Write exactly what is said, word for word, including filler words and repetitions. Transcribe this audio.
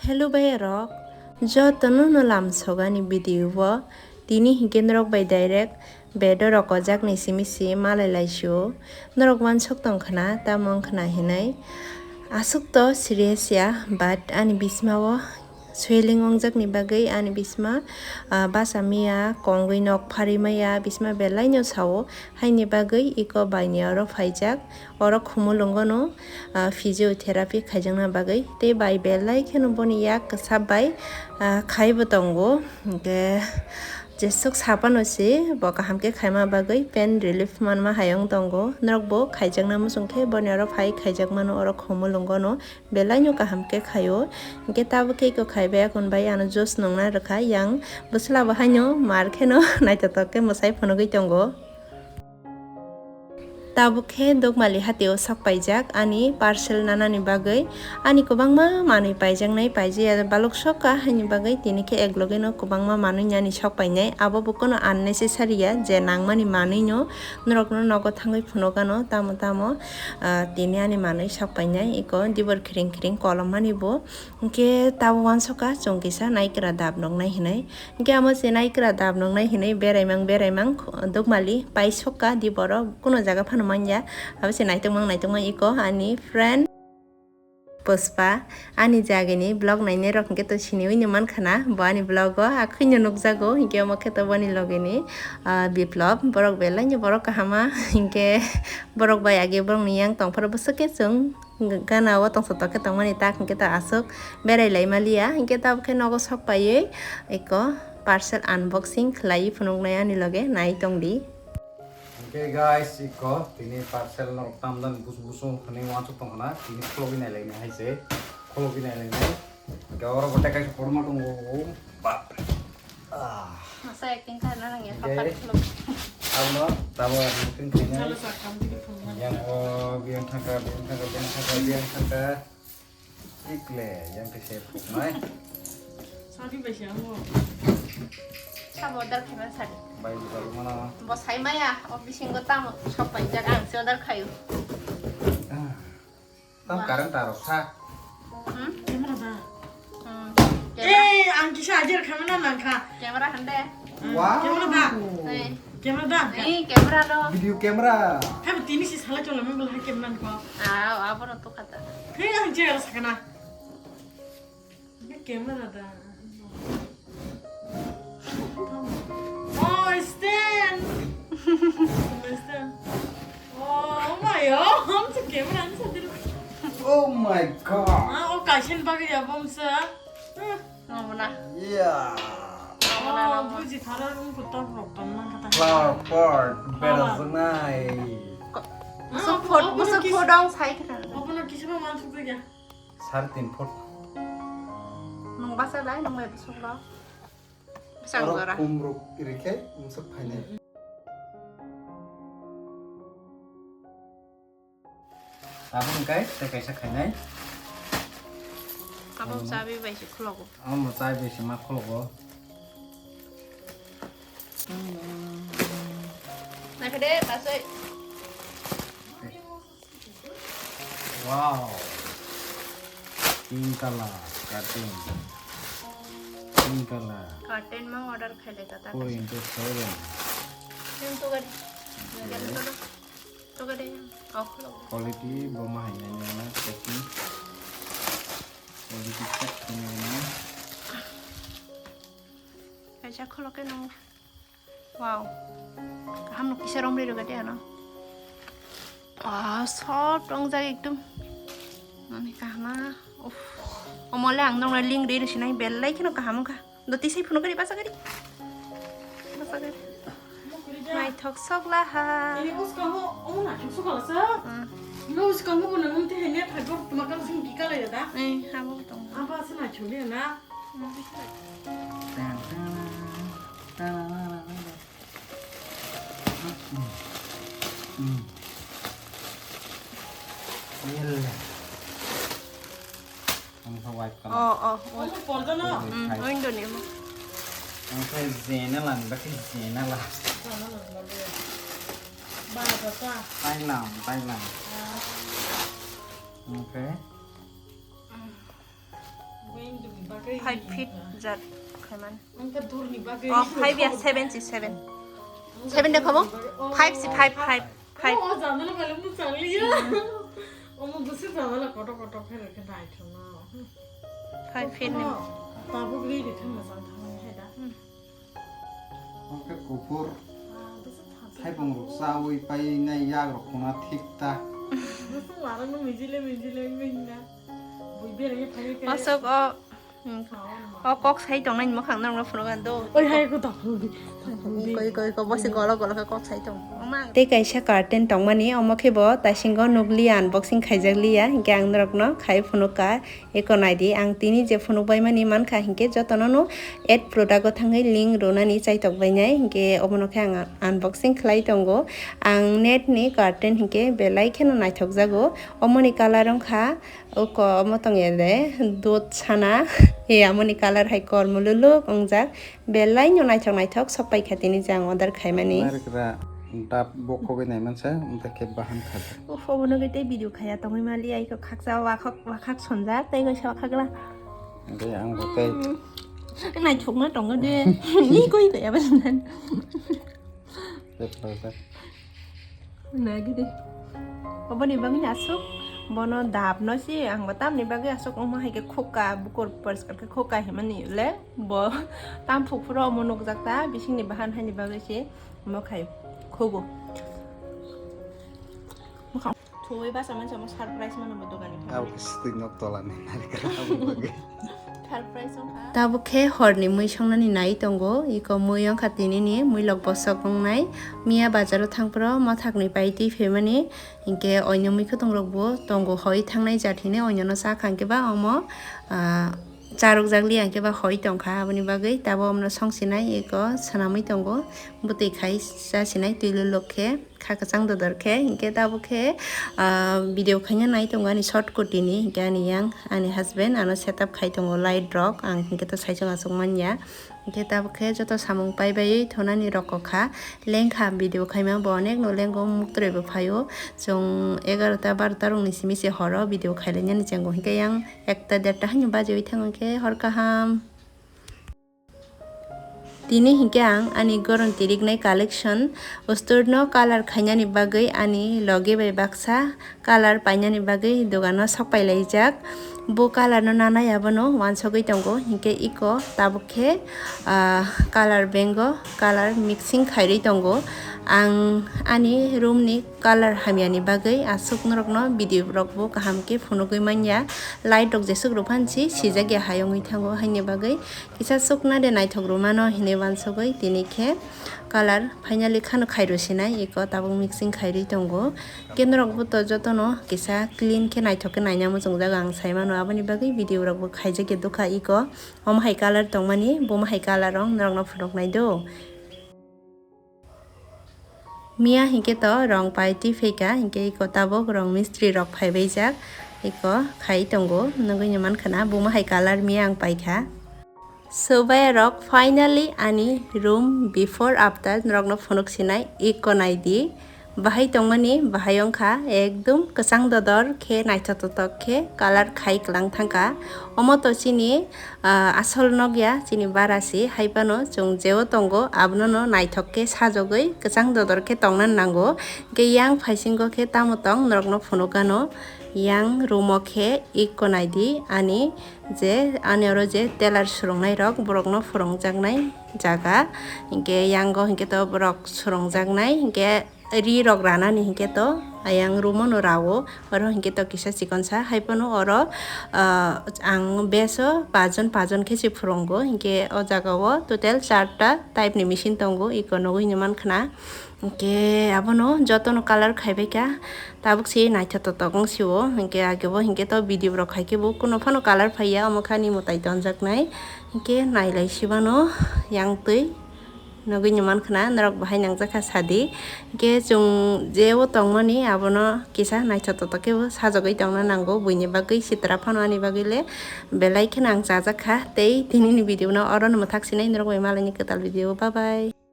Hello bhai rok, jotono no lamsok ani video o. Tini hinkhe norok bai direct bed o rok ojak ni simi si malai lai sio. Norok wansok tong khna, tamo wng khna hinwi. Aswk to serious ya, but ani bisma o swelling wngjak ni bagwi ani bisma, ah, basa miya, kongwi nok pharwi maya, bisma belai no sao. Haini bagwi iko bai ni oro phaijak. Oro Khumulwngo no, ah, physiotherapy khaijakna bagwi. Tei bai belai kheno boni yak kwsap bai, ah, khaibo tongo. Hwnkhe jeswk saphano se bo kaham khe khaima bagwi pain relief manma hai wng tongo. Norok bo khaijakna muchung khe boni oro phai khaijak mano oro Khumulwngo no. Belai no kaham khe khaio. Hwnkhe tabuk khe iko khaibai akhon bai ano juice nungna rwkha yang bwsla bo haino mar kheno naithotok khe mwsai phunugwi tongo. Tabuk khe Dukmali hatio sok paijak ani parcel nanani bagwi. Ani kwbangma manwi paijaknai, paijaya balok sok ka, haini bagwi tini khe ek loge no kwbangma manwi nani sok painai. Abo bo kono unnecessary ya, je nangmani manwi no norokno nogo thangwi phunukano tamo tamo, ah, tini ani manwi sok painai. Iko dibor khiring khiring kolom mani bo. Hwnkhe tabuk wansok ka chwng kisa naikra dab noknai hinwi. Hwnkhe amo se naikra dab noknai hinwi beraimang beraimang Dukmali paisok ka di borok kuno jaga phano manya. Abo se naitokmang naitokmang iko ani friend Puspa ani jagini vlog nainai rok hwnkhe to siniwi no mankha na bo ani vlog o akhwino nukjago hwnkhe omo khe to boni logini, ah, Biplop borok belai no borok kahama hwnkhe borok bai age borokni yang tongphuru bwswk khe chwng. Gana o tongsa tokhe tongmani tak hwnkhe ta aswk berai lai maliya, hwnkhe tabukhe nogo sok paiwi eko parcel unboxing khlaiwi phunuknai ani loge nai tongdi. Hwnkhe guys, eko tini parcel norok tamjani busu busu hwnwi uansuk tongkhna, tini khulogwi nailainai hai se, khulogwi nailainai. Hwnkhe oro bo tei kaisa kotorma tongo, o bap. Ah. Masa acting khaina nang ya, Oke. Papat vlog. Abono tabo acting khainai. Chalo, sakam digi phone man. Yang o biyang thangka, biyang thangka, biyang thangka, biyang thangka. Ikle, yang khe se phuknai. Sadi bai se amo. Sabo order khaima sadi. Bai buka rumana. Bo sai maya, o bisingo tamo sok paijak ang se order khayo. Ah. Tam Wah. Current ta rok sa. Hmm? Camera da. Hmm. Camera. Eh, ang kisa ajar khamana nangkha. Camera hande. Hmm, Wow. Camera da. Eh. Camera da. Eh, camera lo. Video camera. Hai tini si sala chola me bela camera ko. Ah, abo no to khata. Hei, ang jera sakana. Ini camera da. Oh, stand. Stand. Oh, oh my God. Ang sa camera ang sa dil. Oh my God. Ah, oh, kaisen bagay ya bom sa. Ah. Ngomna. Yeah. Oh, buji thara room ko top rock tam man kata. Flower pot, Flower. Beres nai. Ko-, Ah, busuk phot-, obo busuk kis-, phodong sai kata. Obo no kisa man suk ya. Sare tin phot. Nung basa lai, nung bai bwswk rok. Bwsang Oro jora. Kum rok iri khe bwswk phainai. Abo hwnkhe tei kaisa khainai. Abo Ano. Chabi bai se khwlogo. Amo chabi bai se ma khwlogo. Naikha de, basai. Wow. Pink color curtain. Pink color. Curtain mang order khaile ka ta. Four into seven. Yung to gari. Okay. Yung gari to. To gari. Off lo. Quality bo ma hai nai na packing. Quality check khainai na. Kaisa kholo ke nang. Wow. Kaham no kisa romri rwgadi ano. Ah, soft wngjak ekdom. Nani kahama. Uff. Omole ang nongna link ri rwsinai belai kheno kaham wngkha. Do tisai phunukgari basa gari. Basa gari. Naithok sok laha. Ini bwskango omo naithok sok lasa. Hmm. Ino bwskango bo nang tei hanya thagok tuma kal sing ki kalai da. Eh, habo tong. Aba se naithok le na. Tan, tan, tan, tan, tan, tan. Hmm. Hmm. Yalla. Ang sa white color. Oh, oh, oh. Omo porda na. Hmm, window ni mo. Ang sa zena lan, bakit zena la. Sana na, sana na. Bara basa. Thailand, Thailand. Ah. Okay. Hmm. Window ni. Five feet jat khaiman. Oh, five ya, seven si seven. Seven de khabo? Five si five, five, five. Oh, jandala kali mu changli ya. Omo busi jandala koto koto khe rwkhe naithokno. Five feet ni. Tabuk li rwkhe mojang thangni hai da. Oke kuphur. Thaipung rok chawi pai nai yak rok khuna thik ta. Busi warang no mijile mijile wngwi na. Bui bera ye phai khe. Asok o. Hmm. O kok sai tongnai ni mwkhang norokno phunukha do. Oi hai ko dakhuldi. Koi koi ko bosi golo golo khe kok sai tong. Tei kaisa curtain tongmani omo khe bo taisingo nukliya, unboxing khaijakliya, hinkhe ang norokno khai phunukha. Eko naidi, ang tini je phunukbaimani mankha hinkhe jotono no ad product o thangwi link rwnani chaitok bainai, hinkhe obono khe ang unboxing khlai tongo. Ang net ni curtain hinkhe belai kheno naithokjago. Omoni colour wngkha Oko omo tong ya de, dot sana. E, amoni colour hai kormo luluk wngjak. Belai no naithok naithok sok pai kha tini je ang order khaimani. Narikra dap bo khogwi nai mansa, wngkha khe bahan kha. Uff, obo no tei video khaya tongwi mali, ai kok khaksa wakhak, wakhak sonjak, tei kaisa wakhak la. Dei ang bo tei. Hmm. Naithok ma tongo de. Ni koi koi aba sinan. Tei phaljak. Nagidi. Oboni bagwi aswk bono dapno se ang bo tamni bagwi aswk omo hai khe khukha, bukor poriskar khe khukha himani le bo tam phuk phuru omo nukjak ta bisingni bahan haini bagwi se omo khai khugo. Thuwi basa mansa omo surprise mano bo dogani. Abo khe swtwi nok tolani narikra abo bagwi. Surprise wngkha. Tabuk khe horni mui songnani nai tongo, iko mui wngkha tinini muilok bosok wngnai. Miya bazaro thangphuru mothakni pai twi phaimani, hinkhe oino mui kwthwng rokbo tongo, hoi thangnai jat hinwi oinono chakha hinkhe ba omo, ah, charwkjak liya hinkhe ba hoi tongkha, aboni bagwi tabuk omono songsinai iko swnamwi tongo, bwtwi khai chasinai twi luluk khe. Kha kwchang dodor khe, hinkhe tabuk khe, ah, video khaina nai tongo ani short kurti ni, hinkhe ani yang, ani husband ano setup khai tongo light rok, ang hinkhe to saichung achuk manya. Hinkhe tabuk khe joto samung pai baiwi thonani rok kha, lengkha video khaima bo onek no lengo, muktroi bo phaio, chwng egarota barota rokni simi se horo video khailainani chengo, hinkhe yang ekta derta haino bajiwi thango khe hor kaham. Tini hinkhe ang ani goron tiriknai collection usturno color khainani bagwi ani logi bai baksa color painani bagwi dogano sokpai laijak. Bo colorno nanai abono wansogwi tongo, hinkhe iko tabuk khe, ah, color bengo color mixing khairwi tongo. Ang ani roomni color hamyani bagwi aswk norokno video rokbo kaham khe phunugwi manya. Light rok jeswk rwphansi sijak ya hai wngwi thango, haini bagwi kisa sukna de naithok rwmano hinwi wansugwi tini khe color finally khano khairwi sinai iko tabuk mixing khairwi tongo. Khe norok bo to jotono kisa clean khe naithok khe naina muchungjak ang saimano, aboni bagwi video rokbo khaijak ya dukha iko. Omo hai color tongmani, bomo hai color rok norokno phunuknai do. Miya hinkhe to rong pai twi phaikha, hinkhe iko tabuk rong mistri rok phaibaijak, iko khai tongo, nugui ni mankha na, buma hai color miya ang paikha. Subaya rok finally ani room before after norokno phunuk sinai, iko naidi, bahai tongmani, bahai wngkha, ekdum kwchang dodor khe naithok totok khe color khai kwlang thangkha, omo to chini, Ah, asol nokya chini barasi, hai phano chwng jeo tongo, abono no naithok khe sajagwi kwchang dodor khe tongna nango. Hwnkhe yang phaisingo khe tamo tong norokno phunukano, yang room o khe ikko naidi ani je, ani oro je tailor swrwngnairok borokno phwrwngjaknai jaga. Hwnkhe yango hwnkhe to borok swrwngjaknai, hwnkhe ri rok ranani hinkhe to ayang room o no rao, oro hinkhe to kisa chikonsa, hai phano oro, ah, ang base o pajon pajon khe se phwrwngo, hinkhe o jaga o total charta type ni machine tongo, iko nugui ni mankha na. Hinkhe abono jotono color khaibaikha, tabuk se naithotok tok wng sio, hinkhe age bo hinkhe to video rok khaikhe bo kuno phano color phaiya, omo khe ani mwtai tonjaknai, hinkhe nailai sibano yang twi. Nugui ni mankha na, norok bahai nangjakha sadi. Hwnkhe chwng jeo tongmani abono kisa naithotok khe bo sajagwi tongna nango, buini bagwi sitra phano ani bagwi le belai kheno ang chajakha. Tei tinini video no oro no mwthak sinai, norok bai malaini kwtal video, bye bye.